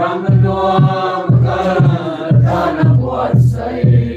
Ram nuam kan tan a buatsaih.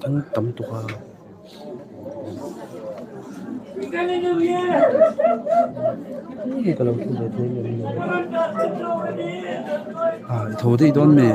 An tam tuk a. Ka lo thu ve thei lem lo. Ah, i tho daih dawn mi?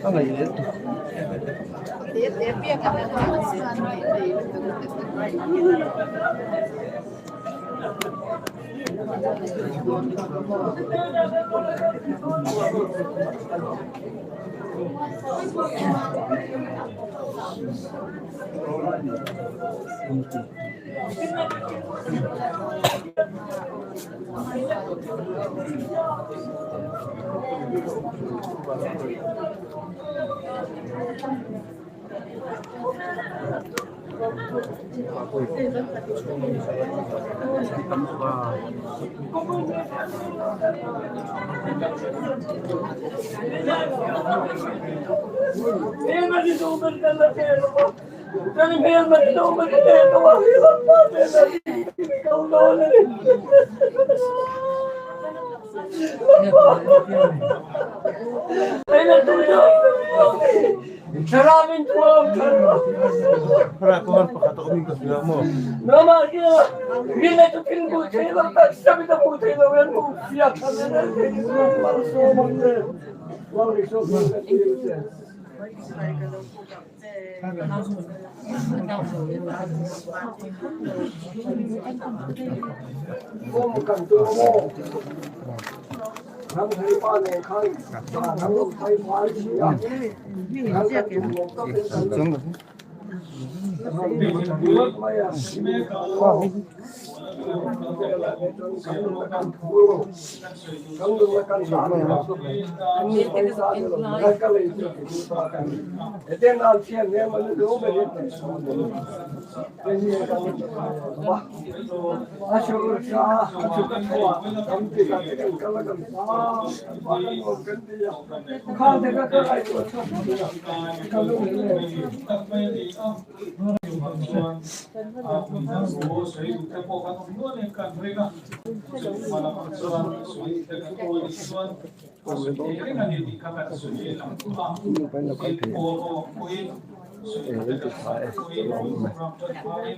A ngaih leh tuk.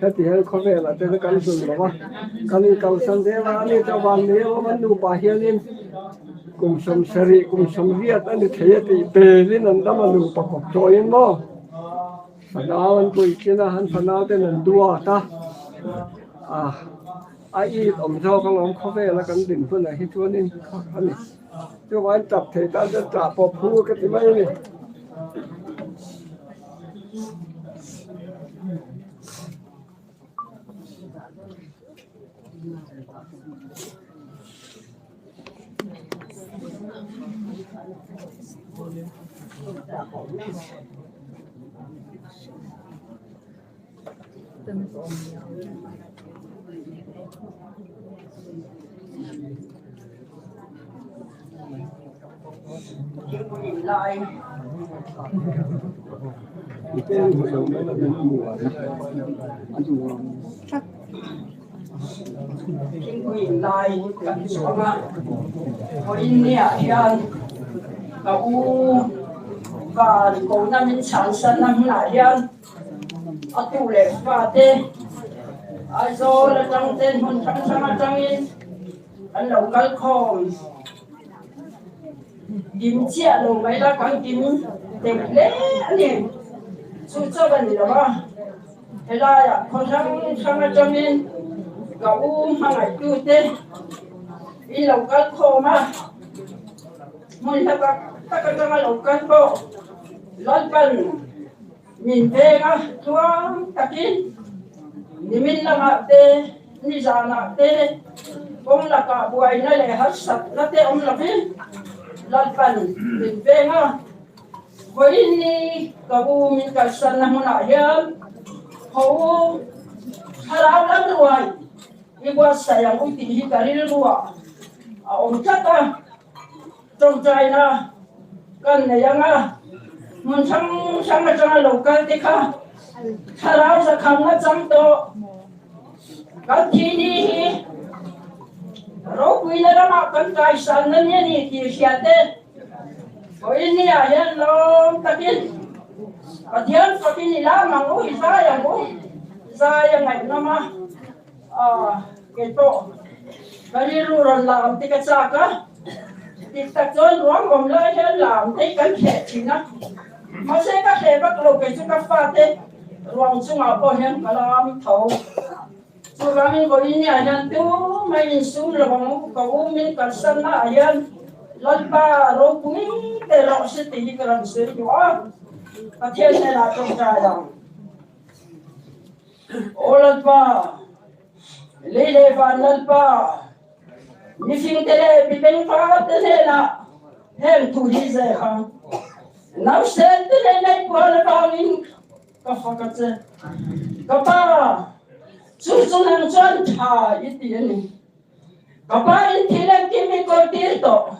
Heti hian khawvelah te chu kan zun lo va, kan inkalsan zel a, ani chu vanneia an nupa hianin kum 70 kum 80 a ni thei a tih pelin an dam a nupa kawp tawhin maw fanau an puitlin a, an fanau ten an duat a, ah a it awm zawk alawm khawvela kan din hunah hi chuanin a ni. Chuvangin tap thei tan chuan tah pawh phur ka ti mai a ni. Thingpui in lai kan chhuang a, vawiin niah hian ka u van kohna min chhansan na hmunah hian a tu leh fate Aizawl atang ten hmun hrang hrang atangin an lo kal khawm. Kim chiah lo mai la kan kim deuh hle a ni. Chu chauh a ni lo a, helaiah khaw hrang hrang atangin ka u hmangaihtute in lo kal khawm a, hmun hla tak tak atanga lo kal pawh Lalpan min veng a, tluang takin nimin lamah te, nizanah te kawng lakah buaina leh harsatna te awm lovin Lalpan min veng a. Vawiin ni ka u min kalsanna hmunah hian haw u thlarau lam ruai i buatsaih ang u tih hi ka rilruah a awm tlat a. Tawngtaina kan nei ang a, hmun hrang hrang atanga lo kal te kha thlarau zakhamna chang tawh kan thi ni hi ropuina ramah kan kaisanna ni a ni tih hria te vawiin ni ah hian lawm takin Pathian fakin i lam ang u, i zai ang u, zai a ngaihnawm a. Keipawh ka rilru rawn lam te ka chak a, dik tak chuan ruang awm lai hian lam te hi kan hreh thin a, mahse ka hreh vak lo kei chu ka fate ruang chungah pawh hian ka lam tho. Chuvangin vawiin ah hian tumah insum lo ang u, ka u min kalsan na ah hian Lalpa ropui te rawh se tih hi ka rawn sawi duh a, Pathian hnenah tawngtai ang. Aw Lalpa, lei leh van Lalpa, mifingte leh mibengvarte hnenah heng thu hi zeh ang. Nausente leh neihpuan avangin ka fak a che. Ka pa, chu chu nang chuan tha i ti a ni. Ka pa in thil engkim i kawltir tawh.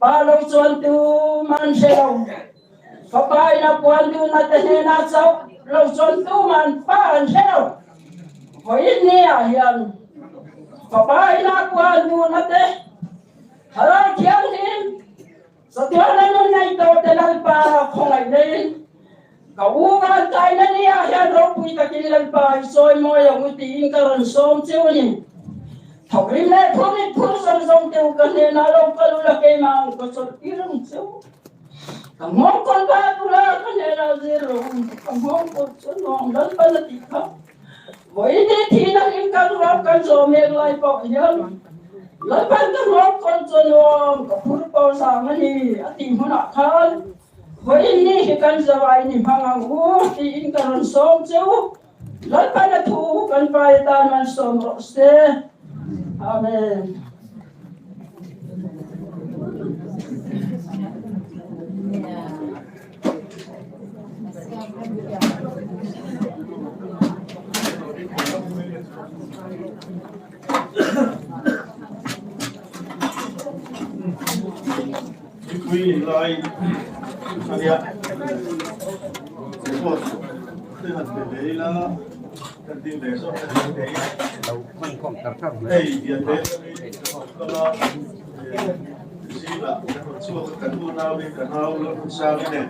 Pa lo chuan tu man hre lo. Fapa in a puan duhna te hnenah chauh lo chuan tu man pa an hre lo. Vawiin ni ah hian fapa in a puan duhna te Thlarau Thianghlim chatuan a nun nei tawh te Lalpa khawngaih neiin ka u vantaina ni ah hian ropui takin Lalpa i sawi mawi ang u tiin ka rawn sawm cheu a ni. Thawkrim leh phurrit phur zawng zawng te u ka hnenah lo kal ula keimah ang ka chawlh tir ang cheu. Ka nghawng kawl bat ula ka hnenah zir lo u ka nghawng kawl chu nuam Lalpan a tih kha. Vawiin hi thihna hlim kan ruam kan zawh mek lai pawh hian Lalpan ka nghawng kawl chu nuam ka phur pawh zang a ni a tih hmunah khan Vawiin ni hi kan zawai ni hmang ang u tiin ka rawn sawm cheu. Lalpan a thu kan vai atan an sawm rawh se. Amen. Mipui inlai a nia report te han pe ve ila kan ding ve zawk a ni thei hei bian te kala zingah kan rawn chhuak a kan unau in ka nau la hun sang a nen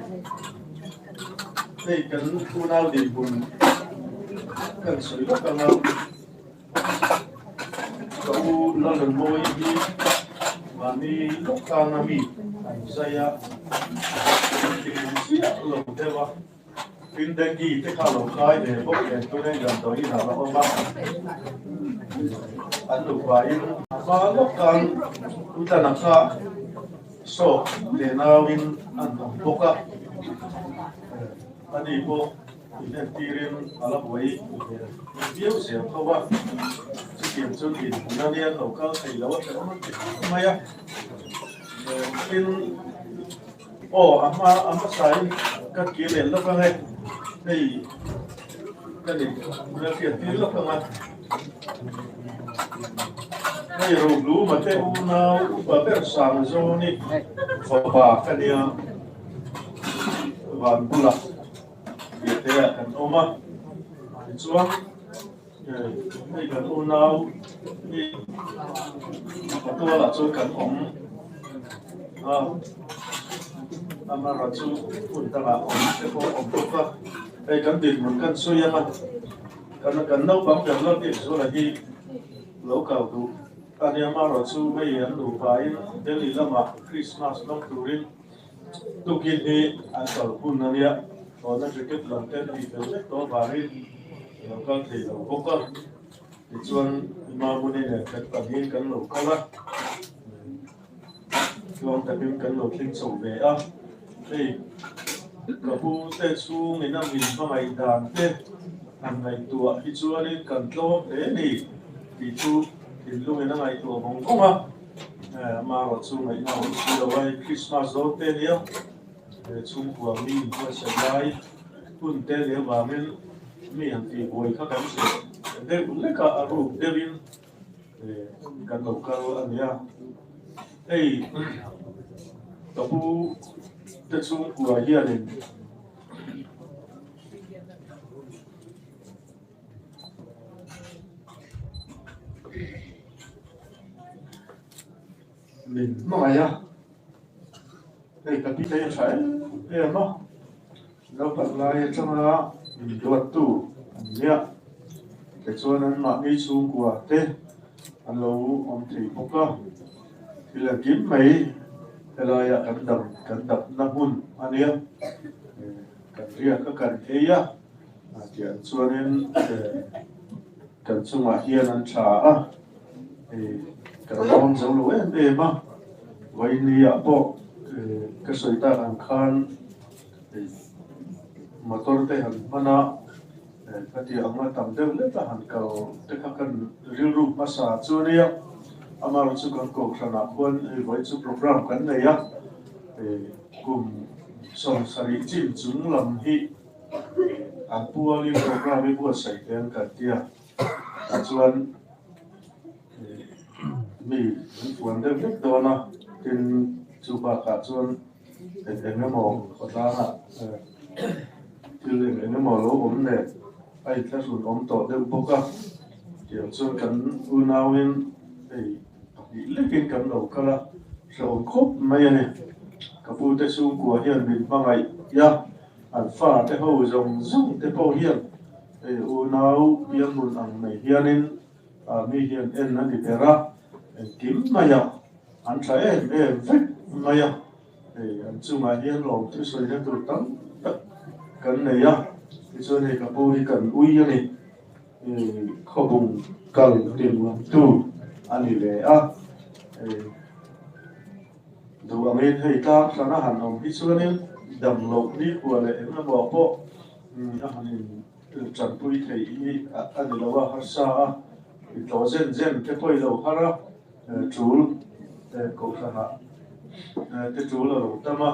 hei kan unau dinhmun kan sawi lawk anga. Ka u Lalrawnmawii hi mahni lawk tana mi an zai a, an ti hmu chiah lo deuh a, tin dengue te kha lo kai ve bawk nen tuneng damdawi inah a awm a, an nupain a hma lawk khan Utlana kha sawk leh nauin an awm bawk a, ani pawh. Inentirin a la buai viau zel tho a, chutiang chu dinhmun a nia lo kal thei lo a hrehawm an ti khawp mai a. Tin, aw a hma a hmasain ka kir leh lawk ang e, hei. ka ni la hriat tir lawk ang a. Hei Rohluma te unau upa ber Sangzawni fapa ka nia van bula Biatea kan awm a, tichuan hei kan unau hi Patualah chuan kan awm a, amaherawh chu hmun dangah awm te pawh awm bawk a, hei kan dinhmun kan sawi ang a, kan kan naupang ber lawk hi Zuala hi lo kal duh a nia, amaherawh chu hei an nupain Delhi lamah Krismas hmang turin Tukin hi an kal hun a nia, thlawhna ticket lam te an tih fel vek tawh avangin a lo kal thei lo bawk a. Tichuan Mamuni nen kan pahnihin kan lo kal a, tluang takin kan lo thleng chho ve a. Hei ka pu te chhungin a min hmangaih dan te han ngaihtuah hi chuanin kan tlawm hle ni tih chu thinlungin a ngaihtuah vawng vawng a. Amaherawh chu ngaihna awm si lo a, hei Krismas dawn te nia, chhungkua mi inbuatsaih lai hun te nia vangin mi han tih buai kha kan hre deuh lek a, a ruk deuhin kan lo kal a nia. Hei ka pu te chhungkua hianin. Min hmangaih a, hei ka pi te hi a tha em em a, naupang lai atanga min duattu an nia, tichuan anmahni chhungkua te an lo awm thei bawk a, thil engkim mai helaiah kan dam kan dapna hmun a nia, kan riak a kan ei a. Tiang chuanin kan chungah hian an tha a, kan lawm zo lo em em a, vawinia pawh ka sawi tak ang khan motor te han hman a, ka tih anga tam deuh lek a han kal te kha kan rilru hmasa chu a nia, amaherawhchu chu kan kohhranah khuan hei vawi chu programme kan nei a, kum 70 chin chung lam hi. An pualin programme hi buatsaih te an kal tia, tah chuan mi an fuan deuh hlek dawn a, tin chu bakah chuan eng eng emaw khawtlangah thil eng eng emaw lo awm nen a inthlahrun awm tawh deuh bawk a, tiang chuan kan unauin hei pahnih lekin kan lo kal a, hrehawm khawp mai a ni. Ka pute chhungkua hian min hmangaih a. An fate ho zawng zawng te pawh hian hei unau pianghmun ang mai hianin mi hian en a ni ber a, engkim maia an tha em em vek mai a, hei an chungah hian lawmthu sawina tur tam tak kan nei a, tichuan hei ka pu hi kan ui a ni, khawbung kal tintu a ni ve a, hei. Duh angin hei tlang hran a han awm hi chuanin dam loh nikhua leh eng emaw pawh a han in tanpui theih hi a ni lo a, harsa a, tlawh zen zen te pawh i lo har a, tul kohhranah te tul a lo tam a,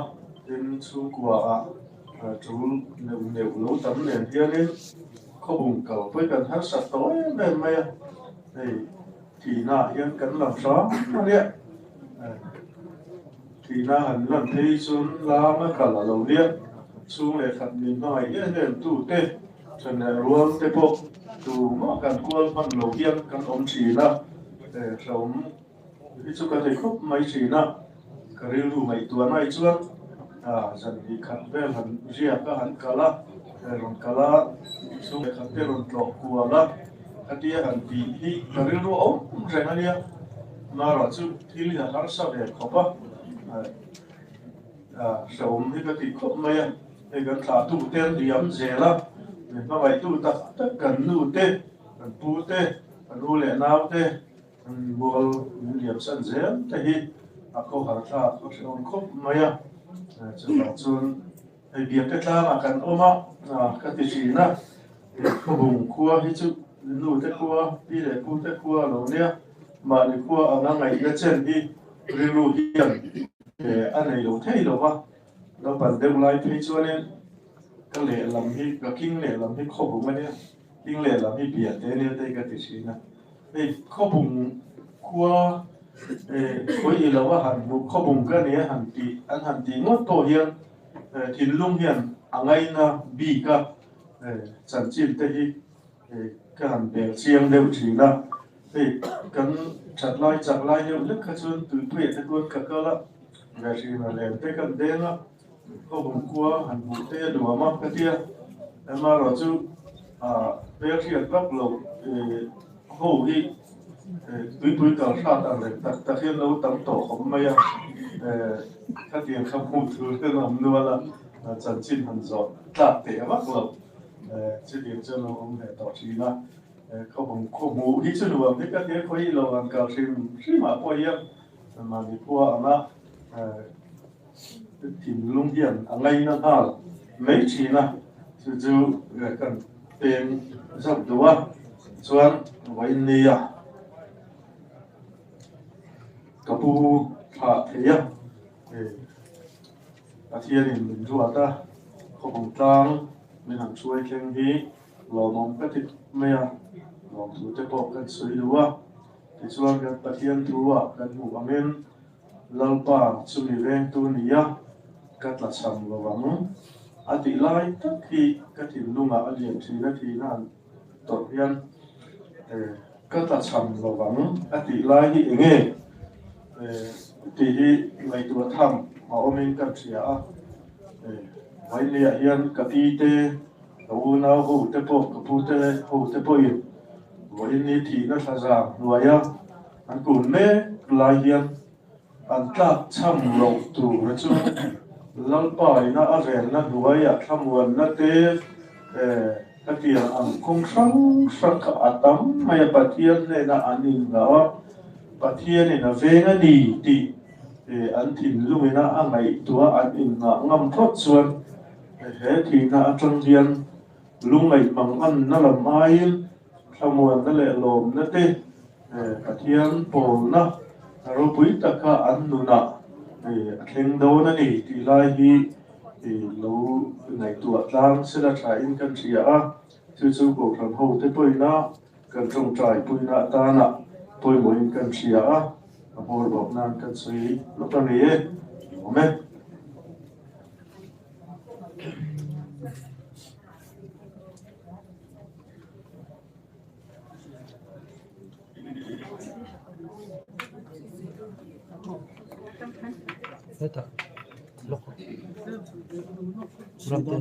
tin chhungkua ah tul neuh neuh lo tam nen hianin khawbung kal pawh hi kan harsat tawh em em mai a, hei. Thihna ah hian kan lang hram a nia. Thihna han lan phei chuan langa kal a lo nia. Chhung leh khat min hmangaih em em tu te, then leh rual te pawh tumah kan kual hman lo hian kan awm thin a. Hlauhawm hi chu ka thei khawp mai thin a. Ka rilru ngaihtuah nai chuan zan hnih khat vel han riak a han kal a, rawn kal a, chhung leh khat te rawn tlawh kual a, khatia han tih hi ka rilru a awm reng a nia. Mara chu thil hi a harsa ve khawp a, hrehawm hi ka tih khawp mai a, hei kan thlahtu te an liam zel a, min hmangaihtu tak tak kan nu te, kan pu te, ka nu leh nau te, Mual min liam san zel te hi a khawhar thlak a hrehawm khawp mai a, chuvang chuan hei Biakte tlangah kan awm a, ka ti thin a, Khawbung khua hi chu nu te khua, pi leh pu te khua a lo nia, mahni khua anga ngaihna chen hi rilru hian a nei lo thei lo va, naupang deuh lai phei chuanin ka lehlam hi, ka king lehlam hi Khawbung a nia. Hling lehlam hi bia te nia te ka ti thin a. Hei khawbung khua khawi i lo a han hmuh khawbung ka nia han tih an han tih ngawt pawh hian thinlung hian a ngaina bik a, chanchin te hi ka han bel chiang deuh thin a. Hei kan that lai chak lai deuh hlek kha chuan tuipuiah te khuan ka kal a, ve hrin a lem te kan deng a. Khawbung khua han hmuh te a nuam a ka tia, amaherawhchu hmelhriat vak lo ho hi tuipui kal hrat ang reng tak tak hian lo tam tawh khawp mai a, khatiang kha hmuh tur hian a awm nual a, chanchin han zawh tlak teh vak lo chutiang chuan lo awm ve tawh thin a, khawbung khaw hmuh hi chu nuam hi ka tia khawi lo han kal hrim hrim ah pawh hian mahni khua anga Thinlung hian a ngaina nghal mai thin a, chu chu kan peng zauh duh a, chuan vawinia ka pu thlah thei a, Pathianin min ruat a, khawpui tlang min han hruai thleng hi lawmawm ka ti mai a, lawmthu te pawh kan sawi duh a, tichuan kan Pathian thu ah kan hmuh angin Lalpa chu mi vengtu nia ka tla cham lo ang a tih lai tak hi ka thinlungah a lian thin a thihna an tawrh hian ka tla cham lo ang a tih lai hi eng nge tih hi ngaihtuah tham a awmin ka hria a, Vailiah hian ka pi te, ka unau ho te pawh, ka pu te ho te pawhin vawiin thihna thla zang hnuaia An kun mek lai hian an tlak cham loh tur chu Lalpa ina a venna hnuaiah thlamuanna te hetiang ang kawng hrang hrang kha a tam mai a, Pathian hnena an inngah a, Pathianin a veng a ni tih an thinlungina a ngaihtuah an inngah ngam phawt chuan he thihna atang hian lungngaih manganna lam aiin Thlamuanna leh lawmna te Pathian pawlna ropui taka an nunah a thleng dawn a ni tih lai hi lo ngaihtuah tlang sela thain kan hria a, chu chu Kohhran hote pawina kan tawngtai puina atana pawimawhin kan hria a, a hmawr bawk nan kan sawi lawk a ni e. Awm e. Hetah lawk ram te.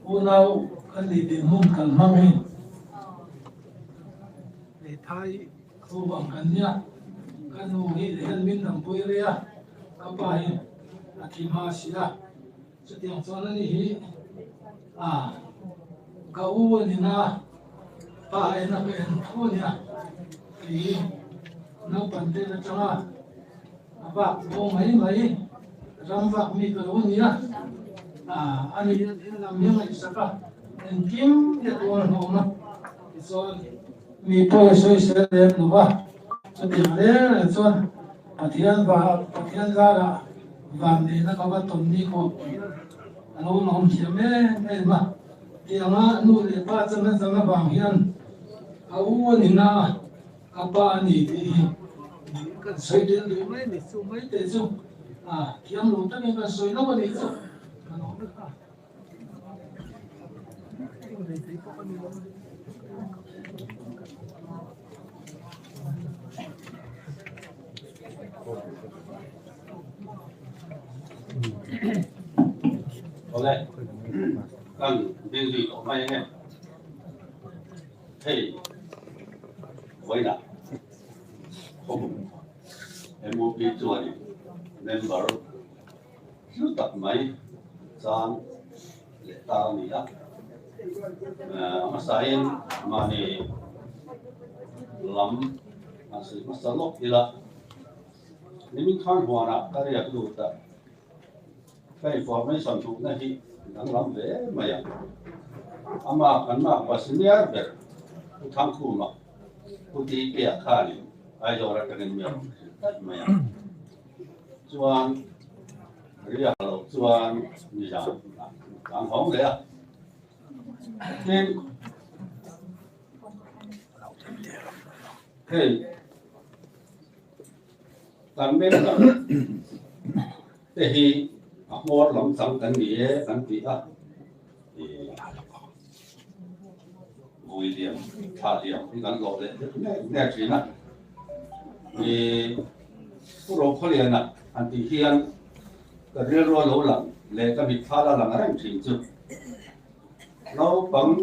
Unau kan nih dinhmun kan hmang hi hmeithai ho ang kan nia, ka nu hi hian min dampui rei a, ka pa hi a thi hma si a, chutiang chuan ani hi a ka u a ni na pa en a ka en tho a nia kei hi naupang te atanga A vak bo mai mai, ram vak mi ka lo nia, a ni hian in lam hi a ngaihsak a, engkim hi a tuar hlawm a, tichuan mi pawh i sawi sel lem lo va, chutiang reng reng chuan Pathian va Pathian zarah vanneihna ka va tawn ni khawp hian a lo lawm thiam em em a, tianga nu leh pa chana chang avang hian a u a ni na a. Ka pa a ni tih hi kan sawi tel duh mai ni chu mai te chu a thiam lo takin kan sawi lo a nih chu ka lo vek a. Awle kan ding zui tawh mai ange. Hei vawiinah khawmung MOP chuanin member hlu tak mai chang leh ta a ni a. A hmasain mahni lam an sawi hmasa lawk ila, nimin khan huanah ka riak lut a. Ka information hmuhna hi danglam ve mai a. Ama kan makpa senior ber Pu Thangkhuma, Pu Tihtea khanin Aizawl atangin mi a rawn hrilh daih mai a. Chuan riak loh chuan nizan an hawng leh a. Tin, hei kan member te hi a hmawr lam chang kan ni e kan ti a, vui liam thla liam hi kan hlawh leh deuh nek nek thin a. Pu Rokhawliana han tih hian ka rilru a lo lang leh ka mitthla la lang reng thin chu naupang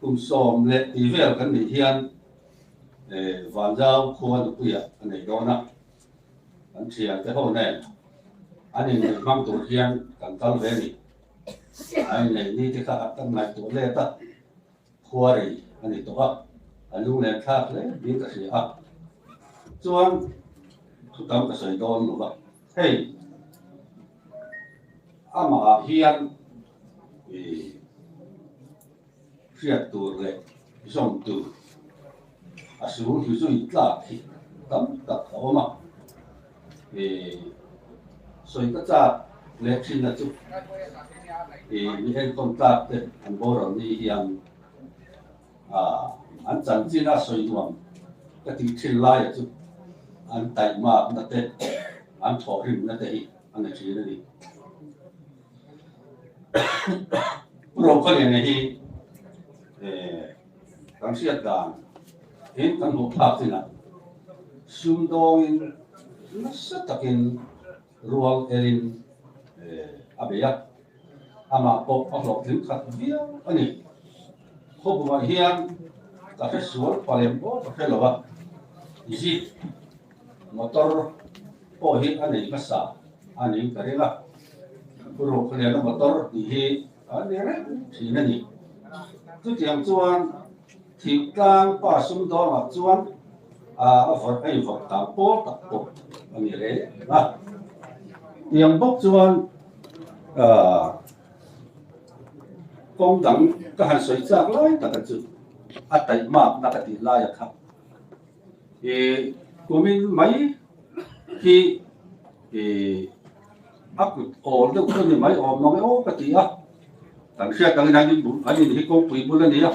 kum 10 leh tih vel kan nih hian Vanzau khua nupuiah a nei dawn a, kan thiante ho nen an inneih hmang tur hian kan kal ve a ni. A inneih ni te kha kan ngaihtuah let a, khua rei a ni tawh a, a lunglen thlak hle niin ka hria a. Chuan thu tam ka sawi dawn lo va, hei amah hian ih hriat tur leh zawm tur a sul hi zui tlak hi tam tak a awm a, ih sawi ka chak leh thin a chu ih mi enkawn tlak te an boral ni hian ah an chanchin a sawi nuam ka tih thin lai a chu an taihmakna te an thawhrimna te hi a ni thin a ni. Pu Rokhawliana hi kan hriat dan in kan hmuh phak chinah sumdawngin nasa takin rual elin a bei a, amah pawh a hlawhtling khat viau a ni. Khawbungah hian ka hre sual palem aw ka hre lo a, jeep motor pawh hi a nei hmasa a niin ka ring a, Pu Rokhawliana motor tih hi a ni reng thin a ni. Chutiang chuan thingtlang pa sumdawngah chuan a vawrh a invawrh tang pawl tak pawh a ni reng a. Tiang bawk chuan kawng dang ka han sawi chak lai taka chu a taihmakna ka tih lai a kha. I kumin mai hi i a kut awl deuh chu a ni mai awm mang e aw ka ti a, kan hriat angin an in an in hi kawngpui bul a ni a,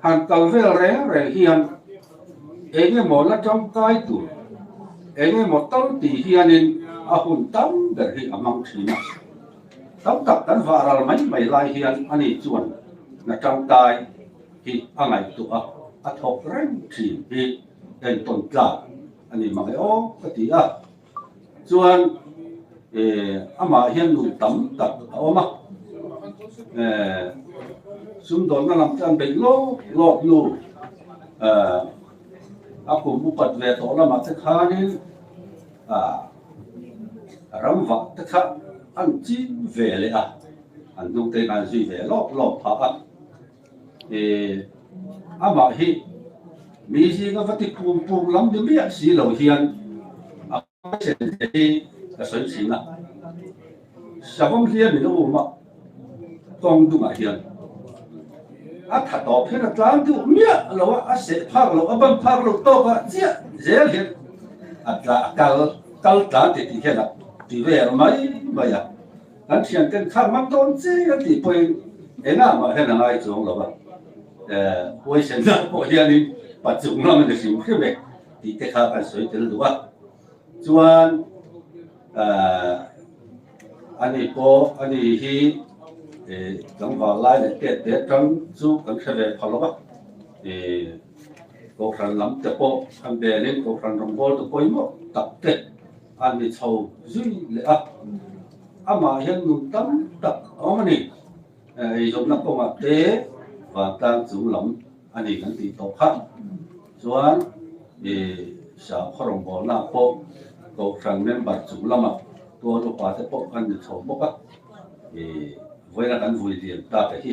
han kal vel reng reng hian eng emaw la tangkai tur eng emaw tal tih hianin a hun tam ber hi a hmang thin a, tam tak kan vah ral mai mai lai hian ani chuan na tangkai. hi a ngaihtuah a, a thawk reng thin hi entawn tlak a ni mang e aw ka ti a. Chuan amah hian nun tam tak a awm a, sumdawnna lam te an beih lawk lawk nu a kum upat ve tawh lamah te khanin ramvak te kha an ching ve leh a, an hnung te in an zui ve lawk lawk phah a. Amah hi mi zinga va ti pum pum lam ni miah si lo hian a sen te hi ka sawi thin a. Savawm hliam in a um a, kawng dungah hian a tha tawp hian a tlang duh miah lo a, a seh phak lo, a ban phak lo tawk ah chiah zel hian a tla a kal kal tlan ti tih hian a ti vel mai mai a. Kan thianten kha hmang dawn che an tih pawhin engah mah hian a ngai chuang lo va, huaisenna pawh hianin pachung lam a ni hrim hrim e tih te kha kan sawi tel duh a. Chuan ani pawh ani hi tlangval lai leh tet te atang chu kan hre ve pha lo va, Kohhran lam te pawh kan belin Kohhran rawngbâwl te pawimawh tak te A ni chho zui leh a, amah hian nun tam tak a awm a ni. Eizawnna kawngah te vantlang chung lam a ni kan tih tawh kha. Chuan i sakhaw rawngbawlna pawh Kohhran member chung lamah tual upa te pawh an ni chho bawk a, i vawiina kan vui lian ta te hi.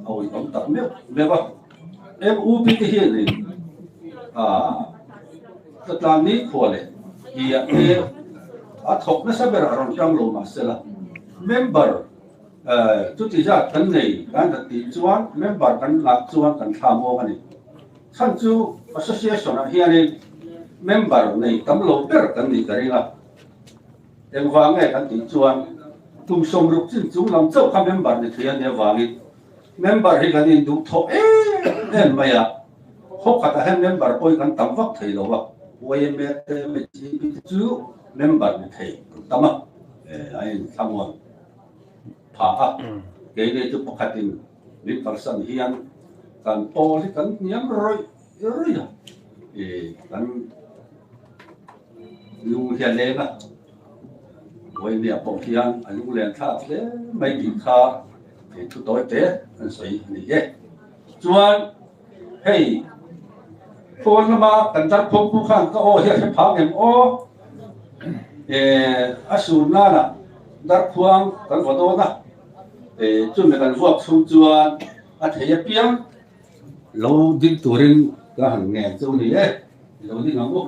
A ui tam tak meuh meuh a. MUP te hianin a tlan ni khua leh i ah te. A thawk nasa berah rawn tang lo mahsela member chuti zat kan nei kan han tih chuan member kan ngah chuan kan thla muang a ni. Chhan chu association ah hianin member nei tam lo ber kan nih ka ring a. Engvang nge kan tih chuan kum 60 chin chung lam chauh kha member ni thei a nih avangin member hi kan induh thawh em em mai a. Khaw khatah hian member pawh hi kan tam vak thei lo a, YMA te MHEP te chu member ni thei an tam a, a inthlamuan phah a. Keini chu pakhatin min kalsan hian kan pawl hi kan hniam rawih rawih a, kan lung hi a leng a, YMA pawh hian a lunglen thlak hle mai tih kha thu tawi te an sawi a ni e. Chuan hei phone lama kan dar phawng pu khan ka aw hi a hre phang em aw? Eh a sun nana dar phuang kan vaw dawn a, eh chumi kan vuak chhung chuan a thei apiang lo ding turin ka han ngen chu ni e, lo ding ang u.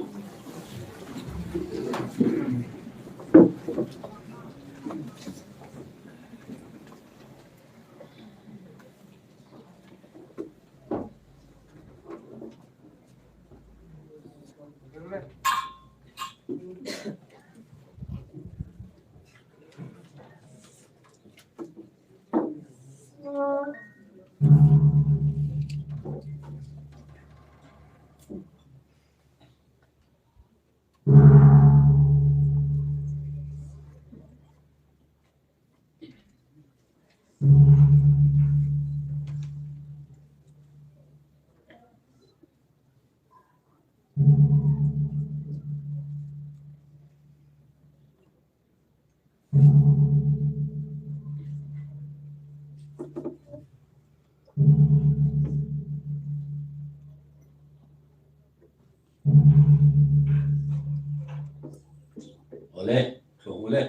Awle, thu ule.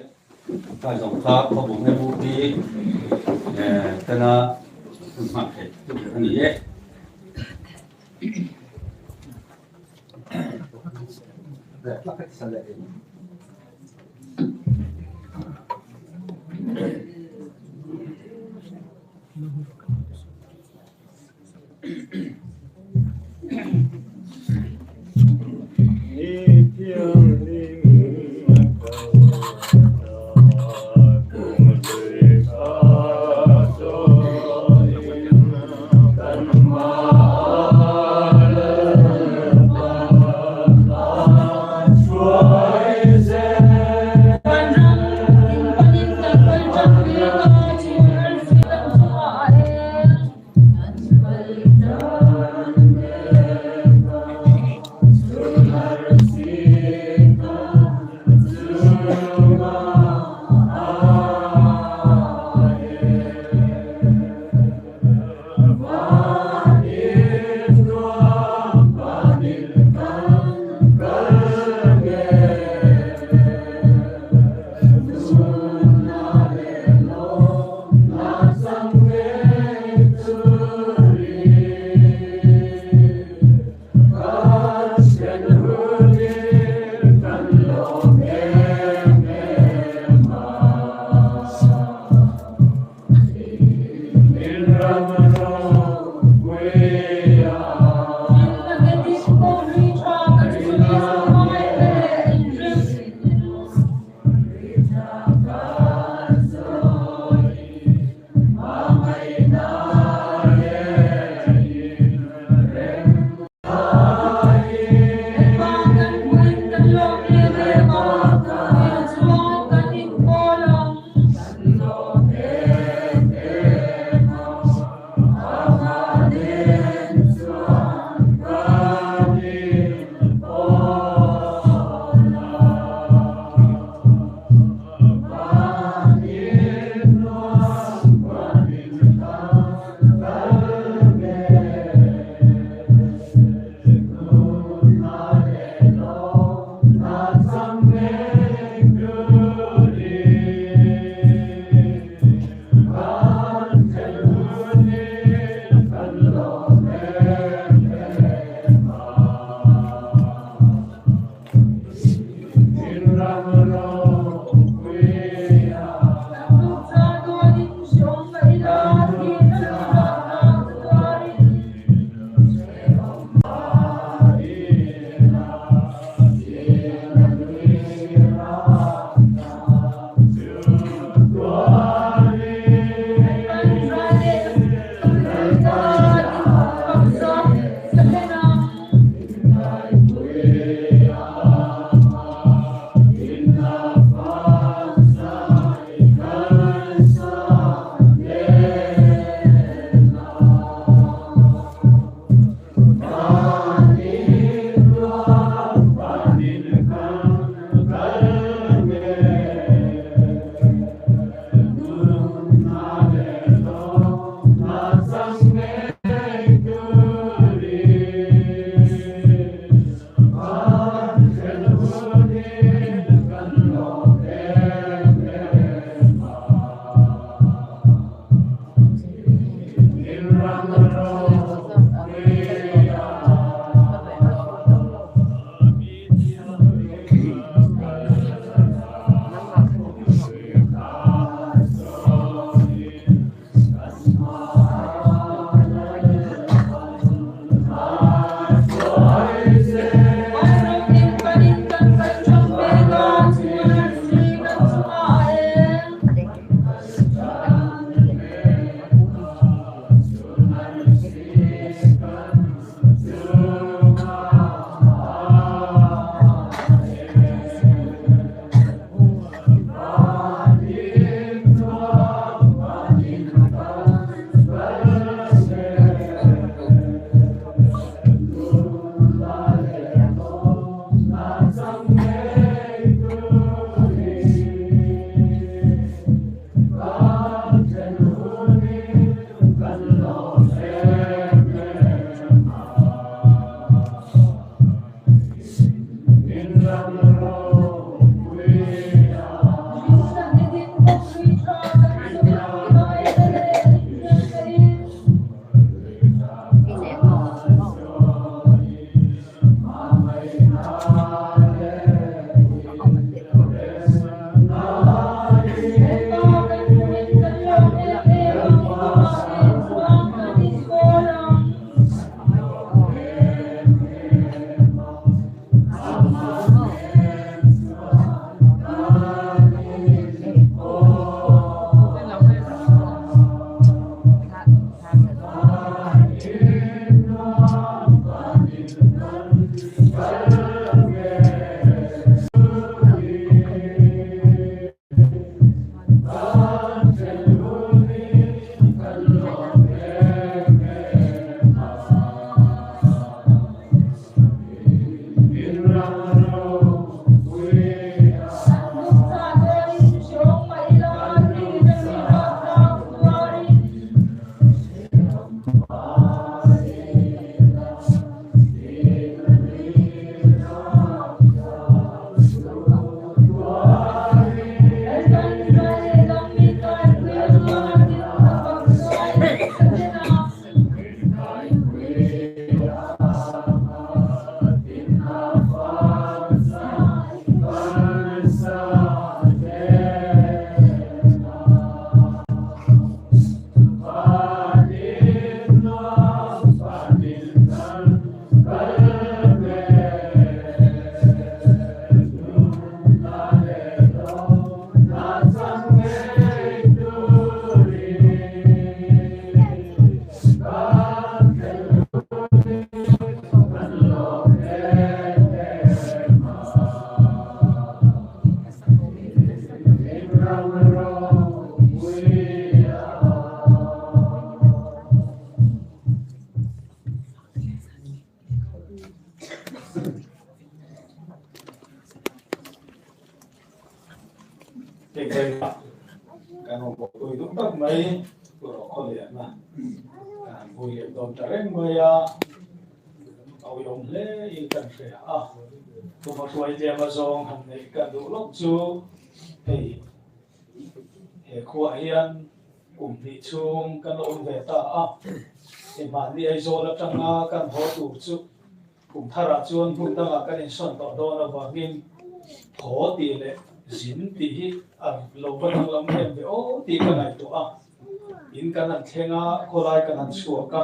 Ka zawng kha khawbung he bu hi tana hman theih a ni e. Kan awm bawk tui duh tak mai tur khaw lian a kan han vui leh dawn ta reng mai a a uiawm hle in kan hria a kuma hruai tlem a zawng han neih kan duh lawk chu hei he khuaah hian kum hnih chhung kan la awm ve ta a hei mahni Aizawl atanga kan haw tur chu Kum tharah chuan hmun dangah kan insawn tawh dawn avangin thaw tih leh zin tih hi a lo va danglam em ve aw tih ka ngaihtuah a. In kan han thleng a, khawlai kan han chhuak a,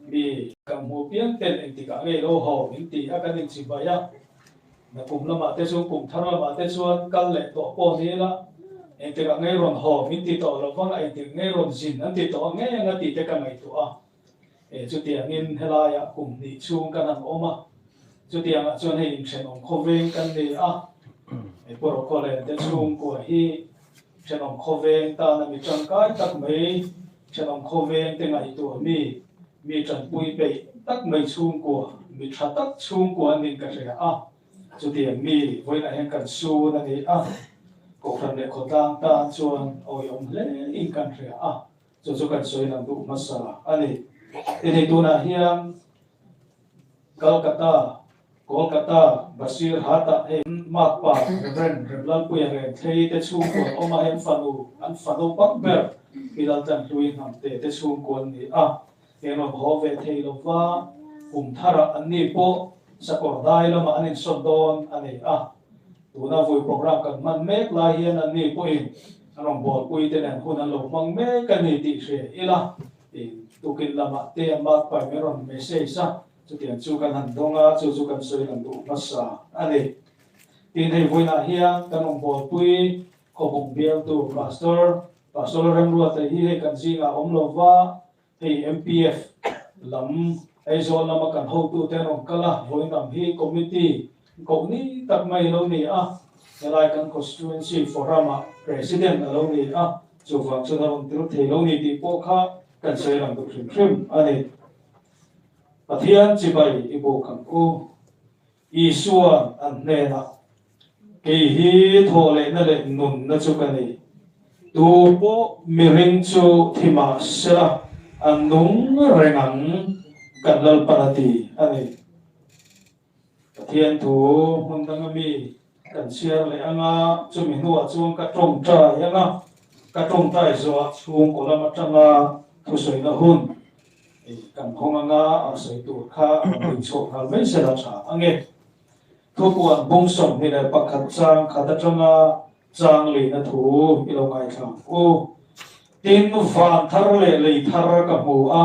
mi kan hmuh piang ten engtikah ngei lo haw min ti a kan inchibai a. Nakum lamah te chu kum thar lamah te chuan kal leh tawh pawh ni ila engtikah ngei rawn haw min ti tawh lo vang a, engtik ngei rawn zin an ti tawh ang ngei ang a tih te ka ngaihtuah a. E chutiangin helaiah kum hnih chhung kan han awm a, chutiangah chuan hei inthenawm khawveng kan ni a, hei Pawrawkawlen te chhungkua hi thenawm khawveng tana mi tangkai tak mai, thenawm khawveng te ngaihtuah mi, mi tanpui peih tak mai chhungkua, mi tha tak chhungkua an nih ka hria a, chutiang mi vawiinah hian kan sun a ni a, Kohhran leh khawtlang tan chuan awihawm hle in kan hria a. Chu chu kan sawi lang duh hmasa a ni. Hei tunah hian Calcutta, Kolkata, Basirhat-ah hei Makpa Reverend Remlalpuia Renthei te chhungkaw an awm a, hei an fanu, an fanu pak ber hi Laltanhlui Hnamte te chhungkaw an ni a. Heng rawn haw ve thei lova kum tharah an ni pawh sakawr dai lamah an insawn dawn a ni a. Tuna vui program kan hman mek lai hian an ni pawhin an rawn bawlpui te nen hun an lo hmang mek a ni tih hria ila, in tukin lamah te an mark pai mai rawn message a, chutiang chu kan han dawng a, chu chu kan sawi lang duh hmasa a ni. Tin, hei vawiinah hian kan rawn bawlpui khawbung bialtu Pastor, Pastor Lalremruata hi hei kan zingah a awm lova, Hei MPF lam Aizawl lama kan hotute an rawn kal a, vawiin hi committee koh ni tak mai a lo ni a, helai kan constituency forum ah president a lo ni a, chuvang chuan a rawn tir thei lo ni tih pawh kha kan sawi lang duh hrim hrim a ni. Pathian chibai i buk ang u. Isua'n an hnenah, Kei hi thawhlehna leh nunna chu ka ni. Tu pawh mihring chu thi mah sela a nung reng ang, kan Lalpan a ti a ni. Pathian thu hmun danga mi kan chhiar leh anga, chumi hnuah chuan ka tawngtai anga, ka tawngtai zawhah chhungkaw lam atanga thusawina hun Kan khawng anga a sawi tur kha a rawn din chhuak nghal mai sela tha ang e. Thupuan bung 21 chang khat atanga chang lehna thu i lo ngaithla ang u. Tin, van thar leh lei thar ka hmu a,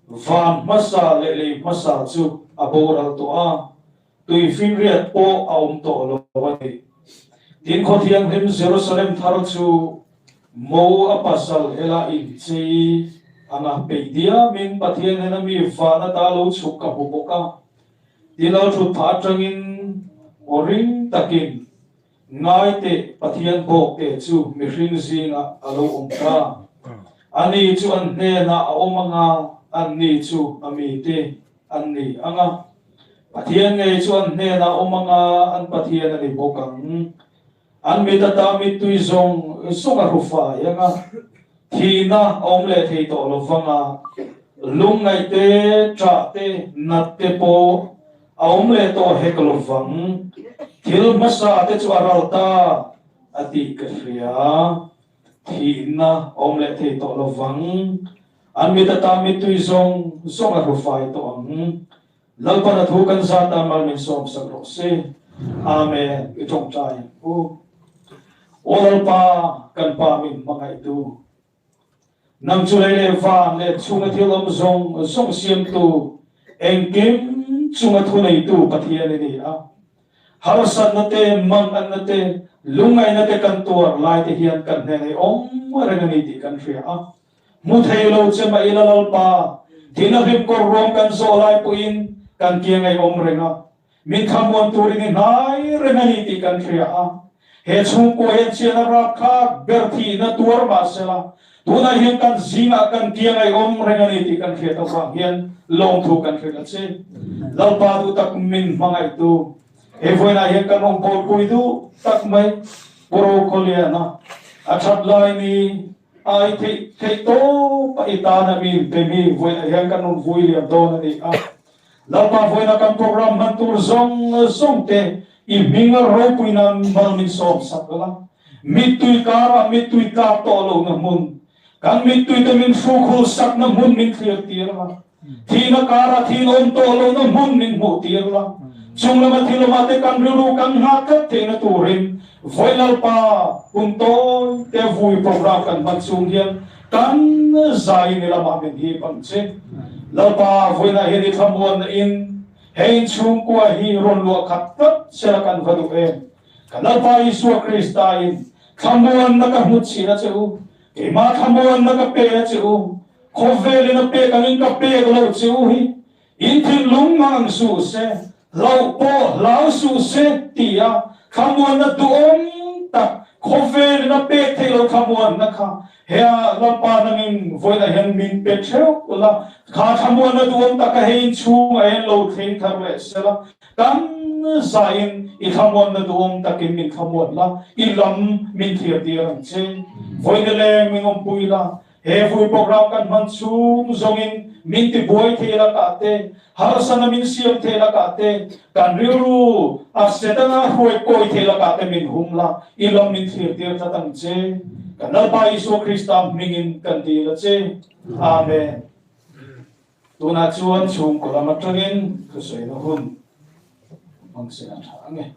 van hmasa leh lei hmasa chu a boral tawh a, Tuifinriat pawh a awm tawh lo a ni. Tin, Khawthianghlim Jerusalem thar chu Mo a pasal hela inchei anga peih diamin Pathian hnena mi van ata lo chhuk ka hmu bawk a. Tin, lo thut phah atangin aw ring takin, Ngai teh, Pathian bawkte chu mihring zingah a lo awm ta. Ani chu an hnenah a awm anga, anni chu a mite an ni anga. Pathian ngei chu an hnenah awm anga an Pathian a ni bawk ang. An mit ata mittui zawng zawng a hru fai anga, thihna a awm leh thei tawh lo vanga, lungngaih te, ṭah te, nat te pawh a awm leh tawh hek lo vang. Thil hmasa te chu a ral ta a tih ka hria. Thihna a awm leh thei tawh lo vang. An mit ata mittui zawng zawng a hru fai tawh ang. Lalpan a thu kan zat a mal min sawm sak rawh se. Amen. I tawngtai ang u. Aw Lalpa, kan Pa min hmangaihtu, nang chu lei leh van leh chhunga thil awm zawng zawng siamtu, engkim chunga thuneitu Pathian i ni a. Harsatna te, manganna te, lungngaihna te kan tuar lai te hian kan hnen ei awm reng a ni tih kan hria a. Hmu thei lo che mah ila Lalpa, thihna hlim kawr ruam kan zawh lai pawhin kan kiang ei awm reng a. Min thlamuan turin i hnai reng a ni tih kan hria a. He chhungkua hian chian a rap thlak ber thihna tuar mah sela, tunah hian kan zingah kan kiang ei awm reng a ni tih kan hriat avang hian lawmthu kan hrilh a che. Lalpa duh tak min hmangaihtu, he vawiinah hian kan rawngbawlpui duh tak mai Pu Rokhawliana a that lai ni ai theih theih tawp a i tana mi pe mi vawiinah hian kan rawn vui liam dawn a ni a. Lalpa vawiina kan program hman tur zawng zawng te i hming a ropui nan mal min sawm sak la. Mittui karah mittui tlak tawh lohna hmun, kan mittui te min hrukhul sakna hmun min thlir tir la. Thihna karah thih awm tawh lohna hmun min hmuh tir la. Chung lama thil awmah te kan rilru kan nghah tlat theihna turin vawi Lalpa hun tawi te vui program kan hman chung hian kan zai ni lamah min hip ang che. Lalpa vawiinah hian i thlamuanna in he inchhungkua hi rawn luah khat tlat sela kan va duh em. Ka Lalpa Isua Krista in thlamuanna ka hmu chhin a che u, keimah thlamuanna ka pe a che u, khawvelin a pek angin ka pek lo che u hi In thinlung mang ang suh se, hlauh pawh hlau suh se tia thlamuanna duhawm tak khawvelin a pek theih loh thlamuanna kha hea Lalpa nangin vawiinah hian min pe theuh ula, kha thlamuanna duhawm taka hei inchhungah hian lo thleng thar leh sela, kan zain i thlamuanna duhawm takin min thlamuan la, i lam min thlir tir ang che. Vawiina leng min awmpui la, He vui program kan hman chhung zawngin min tibuai thei lakah te, harsana min siam thei lakah te, kan rilru a Setana hruai kawi thei lakah te min hum la, i lam min thlir tir tlat ang che. Kan Lalpa Isua Krista hmingin kan dil a che. Amen. Tunah chuan chhungkaw lam atangin thusawina hun hmang se a tha ang e.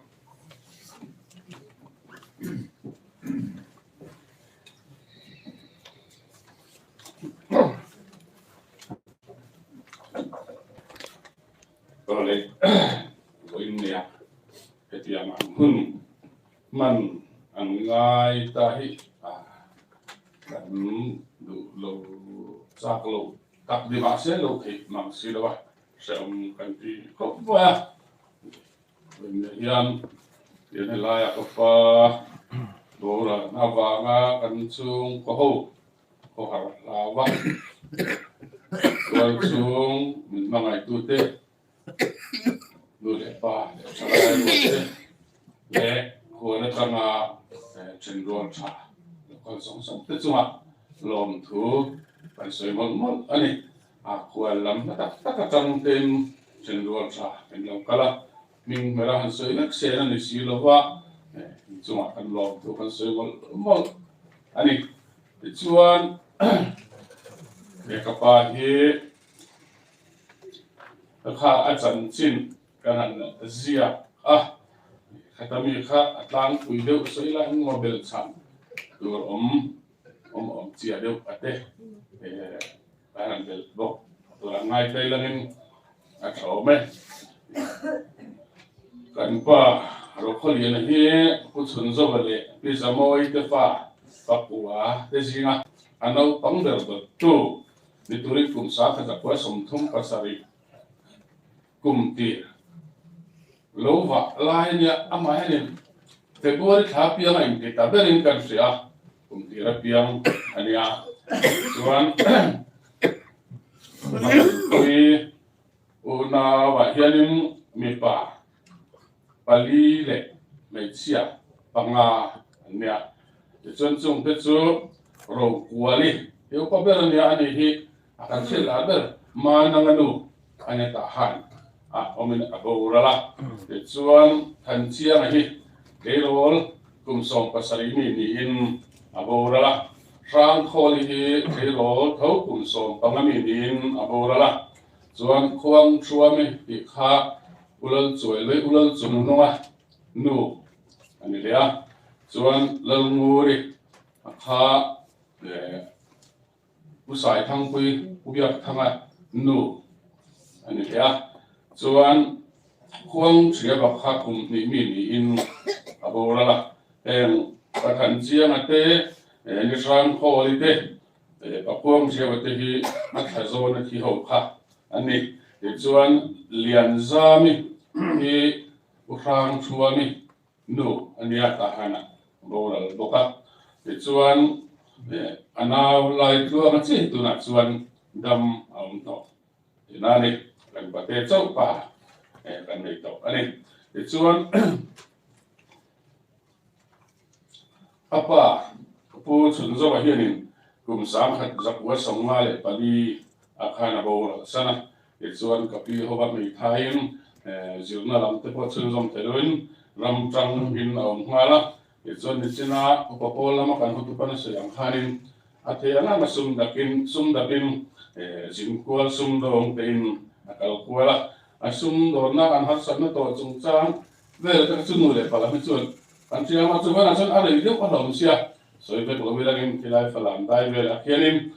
Tawleh vawiin nia hetiang ang hun hman an ngai ta hi kan duh lo chak lo tak ni mahse lo theih mang si lo a hrehawm kan ti khawp mai a. Vawiinah hian tian helaiah ka pa boral avanga kan chhungkaw ho khawhar hlau a, tual chhung min hmangaihtute nu leh pa leh thalai rualte leh khuan atanga thenrual tha lo kal sawng sawng te chungah lawmthu kan sawi mawlh mawlh a ni. A khual lam hla tak tak atang tein thenrual tha kan lo kal a, hming hmel a han sawi vek sen a ni si lo va, inchungah kan lawm thu kan sawi mawlh mawlh a ni. Tichuan he ka pa hi ka kha a chanchin kan han ziak a, khata mi kha a tlangpui deuh sawi lai engmaw belhchhah tur awm Awm awm chiah deuh a te kan han belh bawk tur ang ngai phei langin a tha awm e. Kan pa Rokhawliana hi Pu Chhunzova leh Pi Zamawi te fa Pakua te zinga a naupang ber dawttu ni turin kum sangkhat zakua 37 kum tir lo vah lai ania amaherawhchu February thla piang a inti ta berin kan hria a, kum tir apiang ania chuan Hmangaihpui unauah hianin mipa pali leh hmeichhia panga an nia tichuan chungte chu Rokuali hi upa ber ania ani hi A kan hrilh lah ber Mananga nu a ni tah han a awmin a boral a, tichuan Thanchianga hi tleirawl kum 17 mi niin a boral a, Hrangkhawli hi tleirawl tho kum 15 mi niin a boral a, chuan Khuangthruami tih kha Ulal Chuailui Ulal Chungnunga. nu a ni leh a, chuan Lalnguri a kha Pu Saithangpui Pu Biakthanga nu a ni leh a, chuan Khuang Hriava kha kum hnih mi niin a boral a, heng Pathan Chianga te, Ni Hrangkhawli te, Pakhuang Hriava te hi a thla zawna thi ho kha a ni. Tichuan Lianzami hi Pu Hrangchhuami Nu a nia tah hian a boral bawk a, tichuan a nau lai tluanga chi tunah chuan dam a awm tawh tihna a ni, kan pate chauh pa kan nei tawh a ni. Tichuan a pa Pu Chhunzawma hianin kum 1954 ah khan a boral san a, Tichuan ka pi ho va hmeithaiin zirna lam te pawh chhunzawm thei loin ram tangin a awm nghal a. Tichuan nichina upa pawl lama kan hotupa na sawi ang khanin a thei ang ang a sum dakin sum dapin zin kual sum dawng tein a kal kual a. A sum dawnna an harsatna tawh chungchang vel te kha chu nu leh pa lam hi chuan kan hria a, chuvanah chuan a rei deuh a hlawm sia sawi vek lo ilangin khilai falam dai velah khianin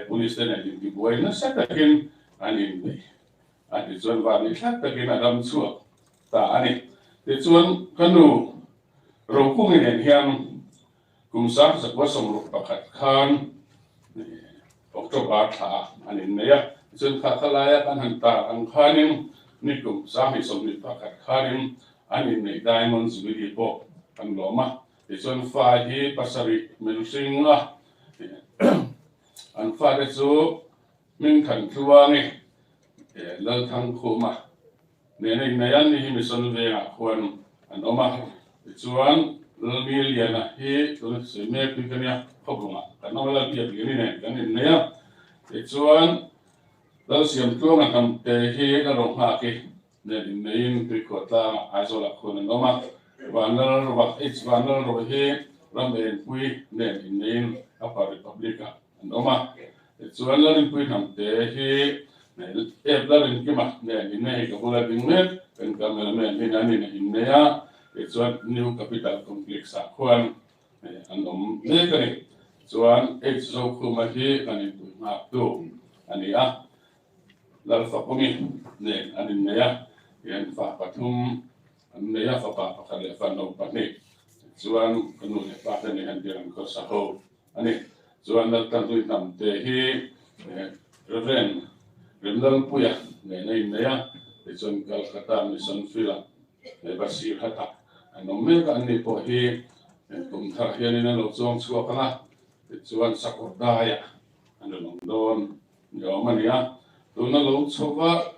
police te nen intibuai nasa takin an inneih a ti chuan van ni thlak takin a dam chhuak ta a ni. Tichuan ka nu Rokungi nen hian kum 1961 khan October thla an inneih a, tichuan kha kha laia kan han tar ang khanin ni kum 2021 khanin an inneih Diamond Jubilee pawh kan lawm a, tichuan fa hi pasarih min hring a, an fate chu Hmingthan Tluangi Lalthangkhuma nena inneih an ni hi Mission Vengah khuan an awm a, tichuan Lalmiliana hi tuna sawi mek tui ka nia, Khawbungah kan awm a, Lalbiakliani nen kan inneih a, tichuan Lalsiamtluanga Hnamte hi Lalronghaki nen inneihin Tuikhuah tlangah Aizawlah khuan an awm a, Vanlalrova, H Vanlalrova hi ram enpui nen inneihin Upper Republic-ah an awm a, tichuan Larinpui Hnamte hi Ep Larinkima nen innei ka bula ding mek kan cameraman hian an innei a, tichuan New Capital Complex-ah khuan an awm mek a ni. Chuan H Zokhuma hi kan inpui nghaktu a ni a. Lalfakumi nen an innei a, hian fa pathum an nei a, fapa pakhat leh fanu pahnih chuan ka nu leh pa te nen an biak an khawsa ho a ni. Chuan Laltanhlui Hnamte hi Rev. Remlalpuia nen a innei a, tichuan Calcutta Mission Field-ah leh Basirhat-ah an awm mek a, anni pawh hi kum thar hianin an lo chuang chhuak ang a, tichuan Sakawr daiah an rawn awm dawn. Ni awm a nia, tuna lo chho va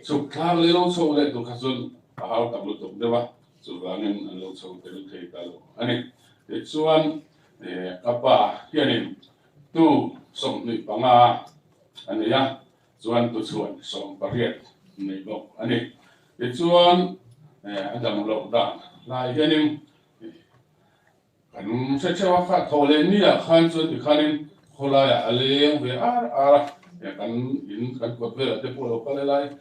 chhuk thlak leh lo chho leh tur kha chuan a hau tak lutuk deuh a, chuvangin an lo chho tel thei ta lo a ni. Tichuan ka pa hianin tu 25 a nei a, chuan tuchhuan 18 nei bawk a ni. Tichuan a dam loh dan lai hianin Kan hre theuh a, kha thaw leh ni ah khan chuan tikhanin khawlaiah a leng ve ar ar a, kan in kan kawt velah te pawh lo kal helai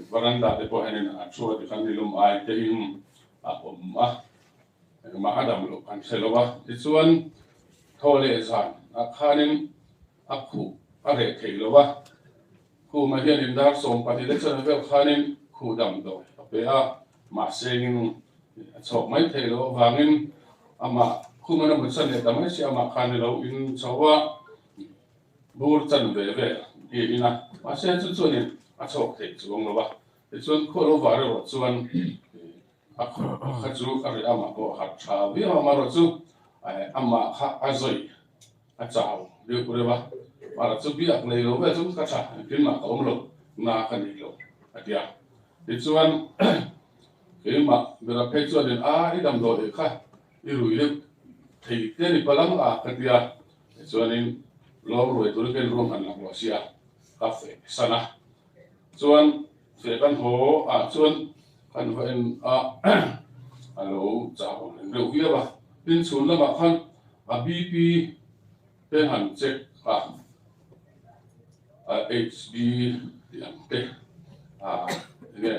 veranda te pawh hianin a thu a tikhan nilum ai te in a awm a, engmah a dam loh kan hre lo a, tichuan thaw leh zan ah khanin a khuh a reh thei lo a, khumah hianin dar 12 leh chuan vel khanin khuh damdawi a pe a, Mahse in a chhawk mai theih loh avangin amah khum an a chan leh ta mai si amah khan i lo in chho a, bur chan ve ve i in a, mahse chu chuanin a chhawk theih chuang lo a, tichuan khual lo var erawh chuan a kha chu a reh amah pawh a harh tha viau a, amaherawhchu amah kha a zawi a chau deuh reuh a, mara chu biak nei lo vel chu ka tha, engtin mah ka awm lo, na ka nei lo a ti a. Tichuan keimah bera phei chuanin a i damdawi kha i rui deuh thei te ni palang a ka ti a, tichuanin lawm ruai turin ka inruam han lang ruah sia ka feh san a, chuan feh kan haw ah chuan kan va en a a lo chau ang reng deuh viau a, tin chhun lamah khan a BP te han check a. HB tih ang te enge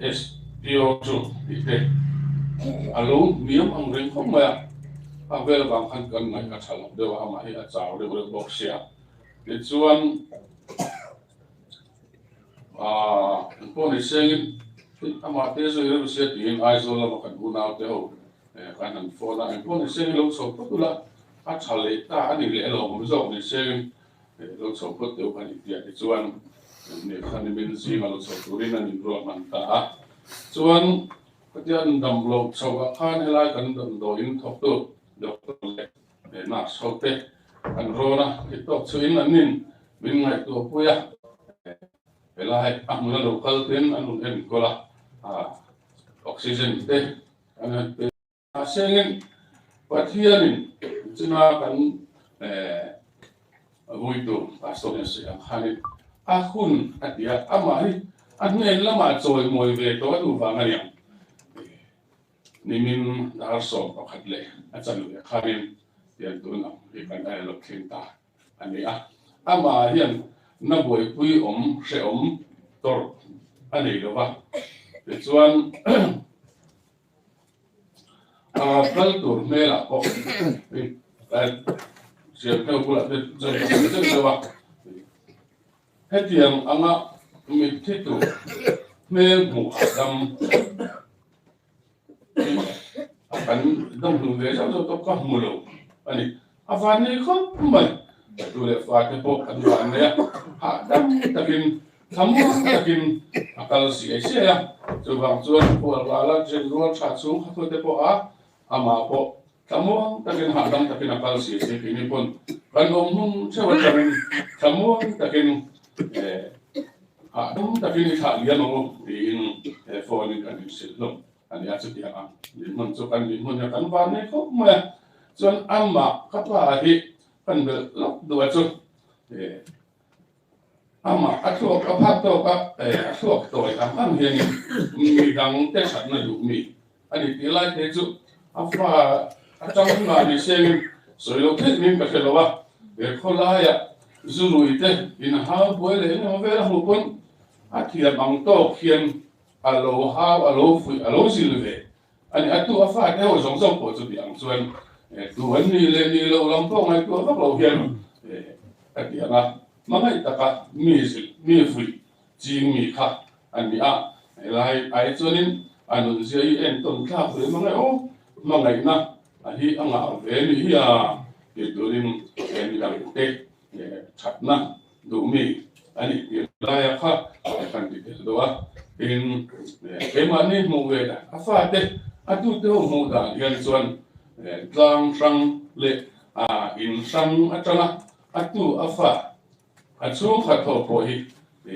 SPO2 tih te a lo hniam ang reng khawp mai a, a vel vang khan kan ngaih a tha lo deuh a, amah hi a chau deuh reuh bawk sia. Tichuan aaa engpawh ni sengin amah te zui reuh sia tiin Aizawl lama kan unau te ho kan han phone a, engpawh ni sengin lo chho phawt ula a tha leh ta a ni leh alawm awm zawk ni sengin lo chho phawt deuh a ni tih a tichuan lehkha nimin zinga lo chho turin an inruahman ta a. Chuan Pathian dam lo chho ah khan helai kan damdawiin thawktu doctor leh nurse ho te an rawn a, ti tawk chuin an in min ngaihtuah pui a, helai a hmuna lo kal ten an rawn enkawl a, oxygen te an han pe. Mahsengin Pathianin china kan vuitu Pastor hian sawi ang khanin a hun a ti a, amah hi a hnen lamah chawimawi ve tawh a duh vang a niang. Nimin dar 11 leh a chanve khanin tiang tun ang hi kan a lo thleng ta a ni a, amah hian na buaipui awm hrehawm tawrh a nei lo va, tichuan Kal tur hmelah pawh siam hmel bulah te chuan ka hmu zeuh zeuh a, hetiang anga mitthi tur hmel hmuh a dam hi kan dam hlum ve zeuh zeuh tawp ka hmu lo a ni. A van nei khawp mai. Tu leh fate pawh an van nei a, hahdam takin thlamuang takin a kal siai siai a. Chuvang chuan khual rala chen rual tha chhung kha thute pawh a, amah pawh thlamuang takin hahdam takin a kal siai siai tih ni pawn kan awm hmun theuh atangin thlamuang takin hahdam takin i thlah liam ang u tiin phone in kan inhrilh hlawm. A nia chutiang ang dinhmun chu kan dinhmun hian kan van nei khawp mai a, chuan amah ka pa hi kan belh lawk duh a chu amah a thluak a phak tawk a a thluak tawi ang ang hianin mi dang te thatna duh mi a ni tih lai te chu a fa atang hunah ni sengin sawi lo theih min ka hre lo a, he khawlaia zurui te inhau buai leh engemaw vel a hmuh pawn a thiam ang tawk hian A lo hau, a lo fuih, a lo zil ve a ni. A tu a fate ho zawng zawng pawh chuti ang chuan tu an ni leh ni loh lam pawh ngaihtuah vak lo hian ka ti ang a. Hmangaih taka mi zilh, mi fuih ching mi kha a ni a. Helai ai chuanin a nunzia hi entawn thlak ve mang e aw, hmangaihna a hi a ngah ve ni hi a tih turin he midangte thatna duh mi a nih tir laia kha kan ti tel deuh a, tin keimahni hmuh ve dan a fate a tute ho hmuh dan hian chuan tlang hrang leh in hrang atanga a tu a fa a chhungkhat ho pawh hi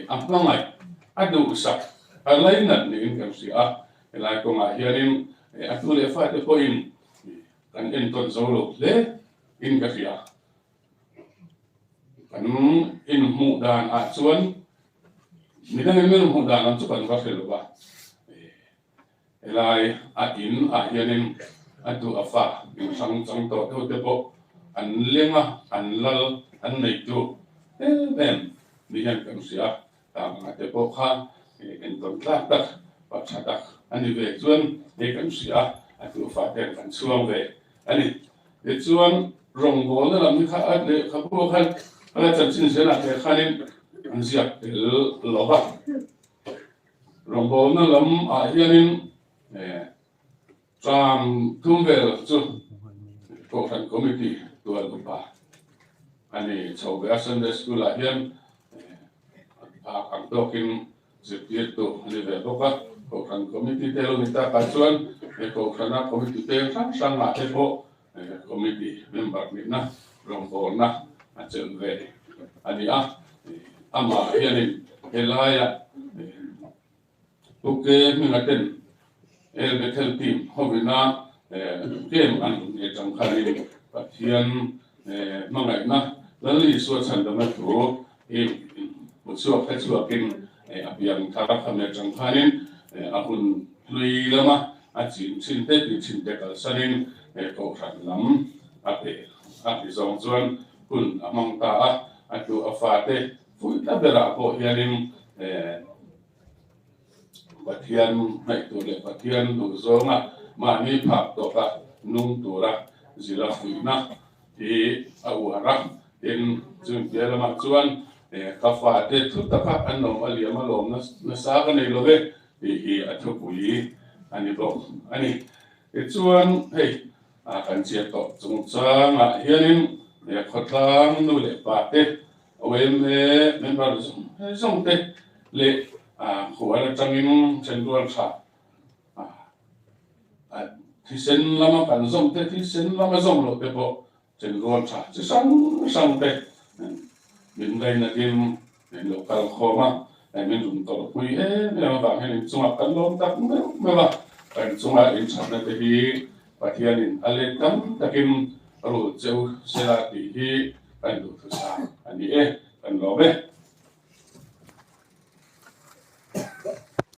a hmangaih a duhsak a lainat niin kan hria a, helai kawngah hianin a tu leh fate pawhin kan entawn zo lo hle in ka hria. Kan inhmuh dan ah chuan midang in min hmuh dan ang chu kan va hre lo va, helai a in ah hianin a duh a fa in hrang chang tawh deuh te pawh an leng a, an lal an neitu em em ni hian kan hria a, tang ah te pawh kha entawn tlak tak pa tha tak a ni ve chuan hei kan hria a, a duh fa ten kan chhuang ve a ni. Tichuan, rawngbawlna lam hi kha a lehkhabu khan a la chanchin zelah te khanin an ziak tel lo va. Rawngbawlna lam ah hianin term thum vel chu Kohhran Committee tual upa a ni chho ve a, Sunday School ah hian a ang tawkin Zirtirtu a ni ve bawk a, Kohhran Committee te lo ni takah chuan he Kohhrana Committee peng hrang hrangah te pawh Committee member nihna rawngbawlna a chelh ve a ni a. Amah hianin helaia Pu Ke Hminga ten El Bethel team hovina game an rawn nei tang khanin Pathian hmangaihna Lal Isua chhandamna thu hi hmu chhuak hre chhuakin a piang thar a khami atang khanin a hun hlui lama a chin thin te tih thin te kalsanin kohhran lam a pe a ti zawng chuan hun a hmang ta a, a tu a fate fuihna berah pawh hianin Pathian hnaih tur leh Pathian duh zawnga. Mahni phak tawka nung tura zira fuihna hi a uar a. Tin, chung piah lamah chuan ka fate thu taka an awm a liam a lawm nasa ka nei lo ve tih hi a thupui a ni bawk a ni. Tichuan, hei kan chiah tawh chungchangah hianin khawtlang nu leh pate OMA member zawng zawng te leh khual atangin thenrual tha thisen lama kan zawm te, thisen lama zawm loh te pawh thenrual tha chi hrang hrang te min ngainatin min lo kal khawm a, min rawn tawrhpui em em avang hian inchungah kan lawm tak meuh meuh a, kan chunga inthatna te hi Pathianin a let tam takin rul cheu sela tih hi kan duhthusam a ni e, kan lawm e.